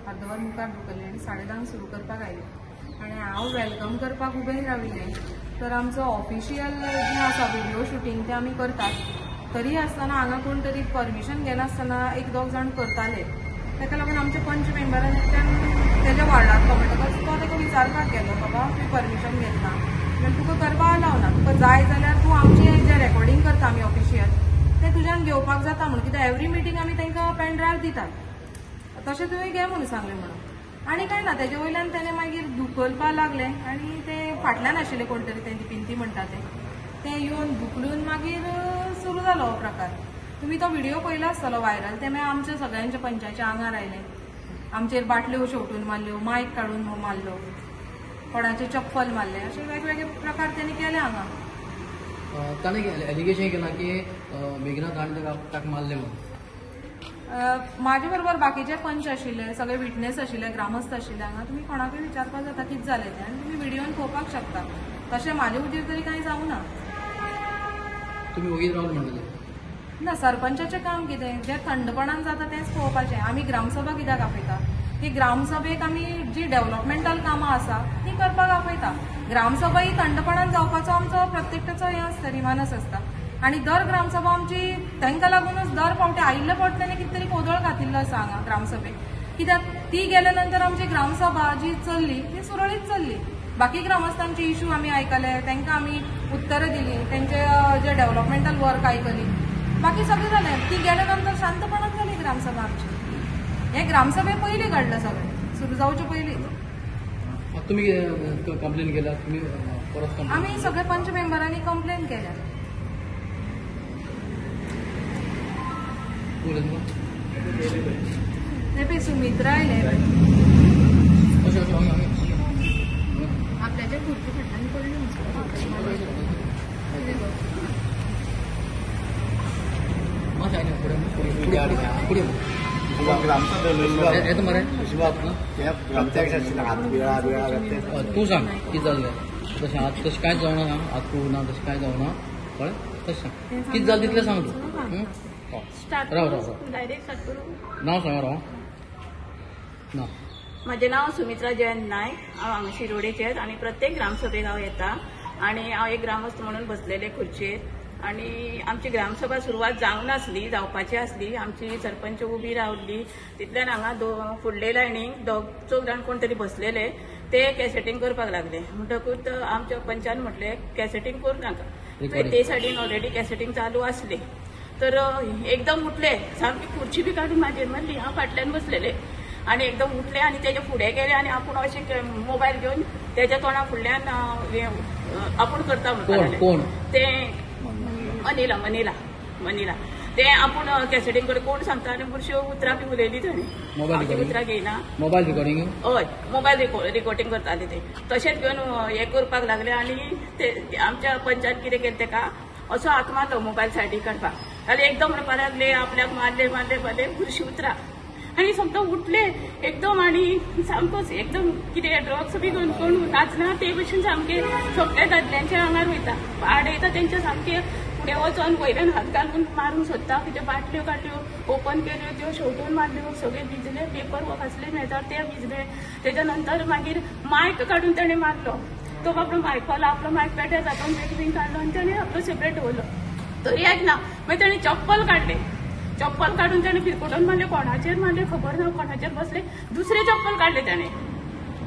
अर्दवर मुखार धुकल्ली आनी 10:30 सुरू करपाक आयले आनी हांव welcome करपाक उबें राविल्लें तर आमचो ऑफिशियल जें आसा व्हिडियो शुटींग तें आमी करतात तरी आसतना हांगा कोण तरी परमिशन घेनासतना एक दोग जाण करताले. ताका लागून आमच्या पंच मेंबरान एकट्यान तेज्या वार्डांतलो म्हणटकच तो ताका विचारपाक गेलो, बाबा तुवें परमिशन घेतला जाल्यार तुका करपाक अलाव ना, तुका जाय जाल्यार तूं आमचें जें रेकॉर्डिंग करता आमी ऑफिशियल तें तुज्यान घेवपाक जाता म्हणून, कित्याक एवरी मिटींग आमी तांकां पेन ड्रायव्ह दितात, तशें तुवें घे म्हणून सांगलें म्हणून. आनी कांय ना, तेजे वयल्यान तेणें मागीर धुकलपाक लागलें आनी ते फाटल्यान आशिल्ले कोण तरी तेंची पिंती म्हणटा ते येवन धुकलून मागीर सुरू जालो हो प्रकार. तुमी तो व्हिडिओ पळयला आसतलो व्हायरल, ते मागीर आमच्या सगळ्यांच्या पंचायतच्या आंगार आयले, आमचेर बाटल्यो शेवटून मारल्यो, मायक काडून मारलो, कोणाचे चप्पल मारले, अशे वेगवेगळे प्रकार तेणी केले हांगा. ताणें एलिगेशन केलां की मेघनाथ हाणें ताका मारलें म्हणून. म्हाजे बरोबर बाकीचे पंच आशिल्ले, सगळे विटनेस आशिल्ले, ग्रामस्थ आशिल्ले हांगा. तुमी कोणाकूय विचारपाक जाता कितें जालें तें आनी तुमी व्हिडियोन पळोवपाक शकता. तशें म्हाजे हुजीर तरी कांय जावं ना. तुमी ओगीच रावले म्हणटले ना. सरपंचाचें काम कितें, जें थंडपणान जाता तेंच पळोवपाचें. आमी ग्रामसभा कित्याक आपयता? की ग्रामसभेक आमी जी डेव्हलपमेंटल कामां आसा ती करपाक आपयता. ग्रामसभा ही थंडपणान जावपाचो आमचो प्रत्येकटाचो हें आसता, रिमानस आसता. आनी दर ग्रामसभा आमची तांकां लागूनच दर फावटी आयिल्ले फावट ताणें कितें तरी कोदळ घातिल्लो आसा हांगा ग्रामसभेक, कित्याक ती गेल्या नंतर आमची ग्रामसभा जी चल्ली ती सुरळीत चल्ली. बाकी ग्रामस्थांचे इशू आमी आयकले, तांकां आमी उत्तरां दिली, तेंचे जे डेव्हलपमेंटल वर्क आयकली, बाकी सगळें जालें. ती गेल्या नंतर शांतपणान जाली ग्रामसभा आमची. हे ग्रामसभे पयलीं काडलं सगळें, सुरू जावचे पयलीं. तुमी कंप्लेन केल्या? तुमी परत आमी सगळे पंच मेंबरांनी कंप्लेन केल्या. ते पळय सुमित्रा आयले आपल्याच्या खुर्ची फाटल्यान पडली. तूं सांग कितें जालें तशें आतां तशें कांयच जावना, आतां ना तशें कांय जावना, कळ्ळें? तशें सांग कितें जालें तितलें सांग तूं. राव राव नांव सांगा. राव ना. म्हजें नांव सुमित्रा जयंत नायक. हांव हांगा शिरोडेचेर आनी प्रत्येक ग्रामसभेक हांव येता आनी हांव एक ग्रामस्थ म्हणून बसलेले खुर्चेर. आनी आमची ग्रामसभा सुरवात जावंक नासली, जावपाची आसली. आमची सरपंच उबी रावली, तितल्यान हांगा फुडले लायनीक दोग चौग जाण कोण तरी बसलेले, ते कॅसेटींग करपाक लागले. म्हणटकूच आमच्या पंचान म्हटलें कॅसेटींग करूं नाका, ते सायडीन ऑलरेडी कॅसेटींग चालू आसली. तर एकदम उठले, सामकी खुर्ची बी काडून म्हाजेर मारली. हांव फाटल्यान बसलेले आनी एकदम उठले आनी तेजे फुडें गेले आनी आपूण अशें मोबायल घेवन तेज्या तोंडा फुडल्यान आपूण करता म्हणटा ते मनीला मनीला मनीला ते आपूण कॅसेटींग कडेन कोण सांगता आनी बुरश्यो उतरां बी उलयली ताणें. उतरां घेयना, मोबायल रिकॉर्डिंग, हय मोबायल रिकॉर्डिंग करताले ते. तशेंच घेवन हें करपाक लागले आनी ते आमच्या पंचायत कितें केलें तेका असो हात मारलो मोबायल सायडीक काडपाक. जाल्यार एकदम म्हणपाक लागले आपल्याक मारले मारले मारले बुरशीं उतरां आनी सामको उठले एकदम आनी सामकोच एकदम कितें ड्रग्स बी घेवन कोण नाचना ते भशेन सामके सगळ्या दादल्यांच्या आंगार वयता, आड येता तेंच्या सामके फुडें वचोन वयल्यान हात घालून मारूंक सोदता. कितें बाटल्यो काडल्यो, ओपन केल्यो, त्यो शेवटून मारल्यो, सगळे भिजले, पेपर कसले मेळटा ते भिजले. तेच्या नंतर मागीर मायक काडून तेणें मारलो. तो बाबडो मायकवालो आपलो मायक पेट्यार जाता बीन काडलो आनी तेणें आपलो सेपरेट दवरलो. तरी आयकना. मागीर तेणें चप्पल काडलें, चप्पल काडून तेणें फिरकुटून मारलें, कोणाचेर मारलें खबर ना, कोणाचेर बसले, दुसरें चप्पल काडलें तेणें.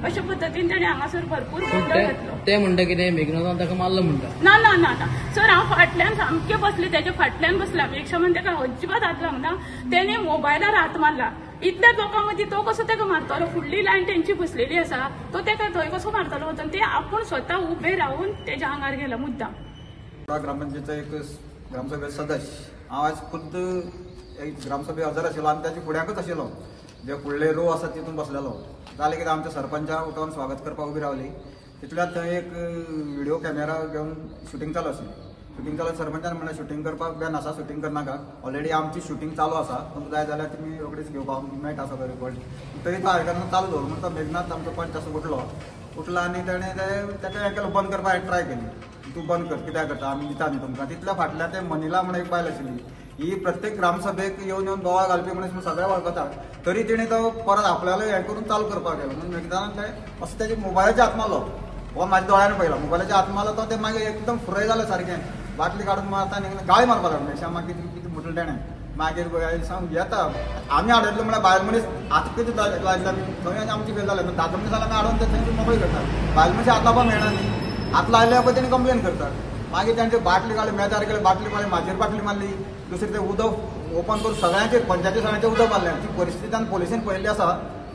अशे पद्दतीन तेणें हांगासर भरपूर गोंदळ घातलो. ते म्हणटा कितें मेघनाथान ताका मारलो म्हणटा? ना ना ना ना सर, हांव फाटल्यान सामकें बसलें, तेच्या फाटल्यान बसलां. रिक्षामान ताका अजिबात हात लावंक ना, तेणें मोबायलार हात मारला. इतल्या लोकां मदीं तो कसो ताका मारतलो? फुडली लायन तेंची बसलेली आसा, तो ताका थंय कसो मारतलो वचून? ते आपूण स्वता उबे रावन तेज्या आंगार गेला मुद्दाम. ग्रामपंचायतीचो एक ग्रामसभे सदस्य हांव आयज खुद्द एक ग्रामसभे हजर आशिल्लो आनी ताच्या फुड्याकूच आशिल्लो. जे फुडले रो आसा तितून बसलेलो. जालें कितें, आमच्या सरपंचा उठोवन स्वागत करपाक उबी रावली. तितल्यात थंय एक व्हिडिओ कॅमेरा घेवन शुटींग चालू आसली. शुटींग चालू सरपंचान म्हणलें शुटींग करपाक बॅन आसा, शुटींग करनाका, ऑलरेडी आमची शुटींग चालू आसा, तुमकां जाय जाल्यार तुमी रोखडीच घेवपाक मेळटा सगळो रिकॉर्ड. तरी तो आयकना चालू दवर म्हणून तो मेघनाथ आमचो पंच असो उठलो, उठलो आनी ताणें तेका हें केलें, बंद करपाक ट्राय केली. तूं बंद कर, कित्याक करता, आमी दिता न्ही तुमकां. तितल्या फाटल्यान ते मनीला म्हणून एक बायल आशिल्ली, ही प्रत्येक ग्रामसभेक येवन येवन बोवाळ घालपी मनीस सगळे वळखता, तरी तेणें तो परत आपल्याला हें करून चालू करपाक गेलो. म्हणून मेघनाथान ते असो तेजे मोबायलाच्या हात मारलो, हो म्हाज्या दोळ्यान पळयला, मोबायलाच्या हात मारलो तो ते मागीर एकदम फुरय जालें सारकें, बाटली काडून मारता आनी गाळी मारपाक लागले. मेक्षां मागीर कितें म्हटलें तेणें, मागीर सांग येता आमी आडयतलो म्हळ्यार बायल मनीस आतां कितें लायतले थंय आनी आमची बेल जालें, दादलो मनीस जाल्यार आमी आडोवन ते थंय मोकळी करतात, बायल मनीस हात लावपाक मेळना न्ही, हात लायल्या पळय तेणी कंप्लेन करतात. मागीर तांचे बाटली काडली, मेजार केले, बाटली मारली, म्हाजेर बाटली मारली, दुसरें तें उदक ओपन करून सगळ्यांचेर पंचायती सगळ्यांचेर उदक मारलें. ती परिस्थिती आनी पोलिसेन पळयल्ली आसा,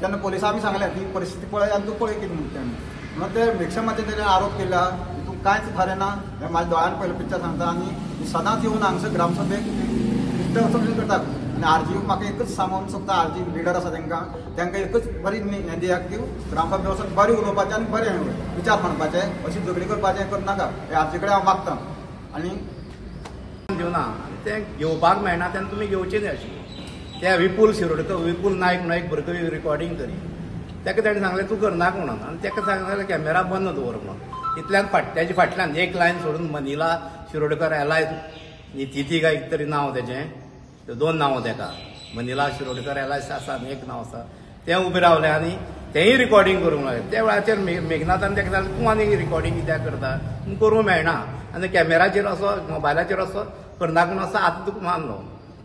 तेन्ना पोलिसां आमी सांगलें ती परिस्थिती पळय आनी तूं पळय कितें म्हणटा तेणें. म्हणून ते मेक्षामाचेर तेणें आरोप केला, हितून कांयच खरें ना, हें म्हाज्या दोळ्यान पयलें पिक्चर सांगता. आनी सदांच येवन हांगसर ग्रामसभेक डिस्टर्ब करतात. आनी आरजी म्हाका एकच सांगूंक सोदता, आरजी लिडर आसा तांकां, तांकां एकच बरी हें दिया की ग्रामसभे वचून बरें उलोवपाचें आनी बरें विचार मांडपाचे, अशी झगडी करपाचें करनाका, हें आरजी कडेन हांव मागता. आनी दिवना आनी तें घेवपाक मेळना तेन्ना तुमी घेवचें न्ही अशें. ते विपुल शिरोडकर, विपुल नायक म्हणून एक भुरगो रिकॉर्डिंग करी, ताका ताणें सांगलें तूं करनाका म्हणून, आनी ताका सांगलें कॅमेरा बंद दवर म्हणून. इतल्यान तेजे फाटल्यान एक लायन सोडून मनिला शिरोडकर एलाय नितिती काय तरी नांव तेजें, दोन नांवां तेका, मनिला शिरोडकर एलाय आसा आनी एक नांव आसा, तें उबें रावलें आनी तेंय रिकॉर्डिंग करूंक लागलें. त्या वेळाचेर मेघनाथान ताका सांगलें तूं आनी रिकॉर्डिंग कित्याक करता, तूं करूंक मेळना, आनी कॅमेराचेर असो मोबायलाचेर असो करनाका म्हणून असो हात तुका मारलो.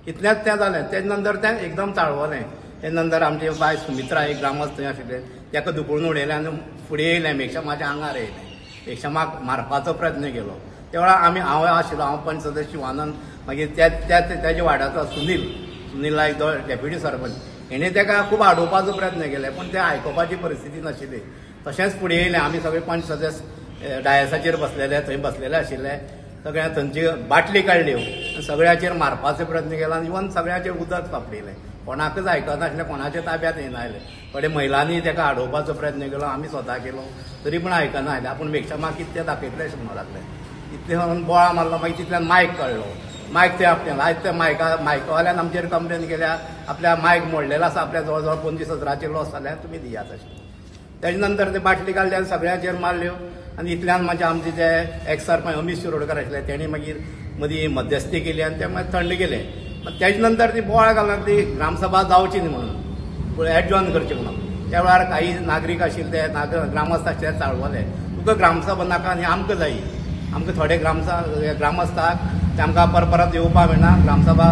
इतलेंच तें जालें. तेजे नंतर तें एकदम चाळवलें. तेजे नंतर आमचे बाय सुमित्रा एक ग्रामस्थ थंय आशिल्ले, ताका धुकळून उडयलें आनी फुडें येयलें, मेक्षामाच्या आंगार येयलें, मेक्षामाक मारपाचो प्रयत्न केलो. त्या वेळार आमी, हांव आशिल्लो, हांव पंच सदस्य शिवानंद, मागीर तेज्या वाड्याचो सुनील, सुनील नायक जो डेप्युटी सरपंच, हेणें ताका खूब आडोवपाचो प्रयत्न केले, पूण ते आयकुपाची परिस्थिती नाशिल्ली. तशेंच फुडें येयलें, आमी सगळे पंच सदस्य डायसाचेर बसलेले, थंय बसलेले आशिल्ले, सगळ्या थंयची बाटली काडल्यो आनी सगळ्याचेर मारपाचो प्रयत्न केलो आनी इवन सगळ्याचेर उदक सांपडिलें. कोणाकच आयकनासलें, कोणाच्या ताब्यांत येना आयलें. थोडे महिलांनी ताका आडोवपाचो प्रयत्न केलो, आमी स्वता केलो, तरी पूण आयकना आयलें. आपूण मेक्षामाक कितें दाखयतलें अशें म्हणूंक लागलें. इतलें म्हणून बोळा मारलो, मागीर तितल्यान मायक काडलो, मायक ते आपल्यान आयज त्या मायकवाल्यान आमचेर कंप्लेन केल्या, आपल्या मायक मोडलेलो आसा, आपल्या जवळ जवळ 25,000 लॉस जाल्यार तुमी दियात अशें. तेजे नंतर ते बाटली काडली आनी सगळ्यांचेर मारल्यो. आनी इतल्यान मागीर आमचे जे एक्स सरपंच अमीश शिरोडकर आशिल्ले तेणी मागीर मदीं मध्यस्थी केली आनी ते मागीर थंड केले. तेजे नंतर ती बोवाळ घालून ती ग्रामसभा जावची न्ही म्हणून, एडजॉर्न करची म्हणून. त्या वेळार काही नागरीक आशिल्ले ते ग्रामस्थ आशिल्ले चाळवले, तुका ग्रामसभा नाका आनी आमकां जायी, आमकां थोडे ग्रामस्थाक ते आमकां परत येवपाक मेळना, ग्रामसभा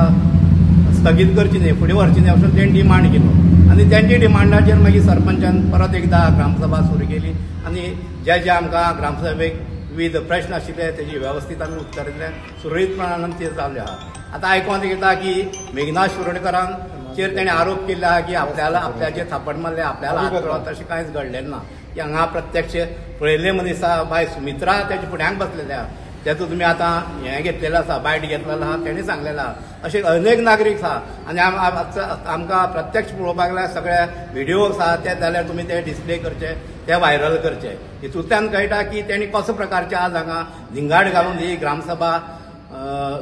स्थगीत करची न्ही, फुडें व्हरची न्ही अशें तेणी डिमांड केलो. आनी तेंच्या डिमांडाचेर मागीर सरपंचान परत एकदां ग्रामसभा सुरू केली आनी जे जे आमकां ग्रामसभेक विविध प्रश्न आशिल्ले तेजी वेवस्थीत आमी उत्तर दिले, सुरळीतपणान ते जाल्ले आहा. आतां आयकोन येता की मेघनाथ शिरोडकरांचेर तेणें आरोप केल्ले आहा की आपल्याला आपल्याचेर थापट मारले, आपल्याला हात पळोवन, तशें कांयच घडलें ना. की हांगा प्रत्यक्ष पळयल्ले मनीस आहा, बाय सुमित्रा तेच्या फुड्यांक बसलेले आहा, तेचो तुमी आतां हें घेतलेलो आसा, बायट घेतलेलो आहा, तेणें सांगलेलो आहा. अशे अनेक नागरीक आहा आनी आमकां प्रत्यक्ष पळोवपाक गेल्यार सगळे व्हिडिओ आसा ते जाल्यार तुमी ते डिस्प्ले करचे, ते व्हायरल करचे. हितूंतल्यान कळटा की तेणी कसो प्रकारचे आज हांगा धिंगाड घालून ही ग्रामसभा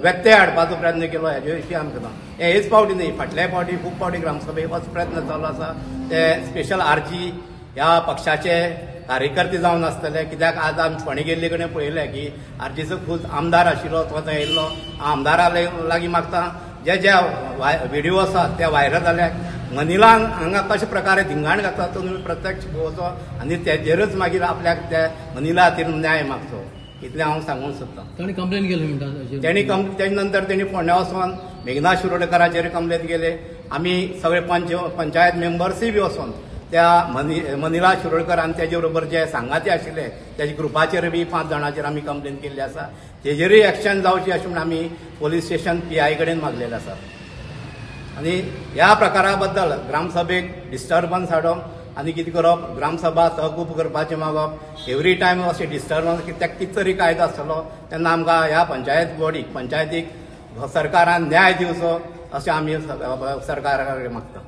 व्यत्यय हाडपाचो प्रयत्न केलो. हेजे विशीं आमकां ना, हे हेच फावटी न्ही, फाटल्या फावटी खूब फावटी ग्रामसभेक असो प्रयत्न चालू आसा. ते स्पेशल आरजी ह्या पक्षाचे कार्यकर्ते जावन आसतले, कित्याक आज आमी फोंडें गेल्ले कडेन पळयलें की आरजीचो खूब आमदार आशिल्लो तो थंय येयल्लो, आमदारा लागीं मागता जे जे व्हिडिओ आसात ते व्हायरल जाल्या, मनिलान हांगा कशे प्रकारे धिंगाण घातला तो तुमी प्रत्यक्ष पळोवचो आनी तेजेरच मागीर आपल्याक ते मनिला खातीर न्याय मागचो, इतलें हांव सांगूंक सोदतां. तांणी कंप्लेन केली म्हणटा तेणी, तेजे नंतर तेणी फोंड्या वचोन मेघनाथ शिरोडकराचेर कंप्लेन केले. आमी सगळे पंचायत मेंबर्सूय बी वचोन त्या मनिला शिरोडकर आनी तेजे बरोबर जे सांगाती आशिल्ले तेजे ग्रुपाचेर बी 5 जाणांचेर आमी कंप्लेन केल्ली आसा. तेजेरूय एक्शन जावची अशें म्हूण आमी पोलीस स्टेशन PI कडेन मागलेलें आसा. आनी ह्या प्रकारा बद्दल ग्रामसभेक डिस्टर्बन्स हाडप आनी कितें करप, ग्रामसभा तहकूब करपाचें मागप, एवरी टायम अशें डिस्टर्बन्स, कित्याक कितें तरी कायदो आसतलो तेन्ना आमकां ह्या पंचायत बॉडीक, पंचायतीक सरकारान न्याय दिवचो अशें आमी सरकारा कडेन मागता.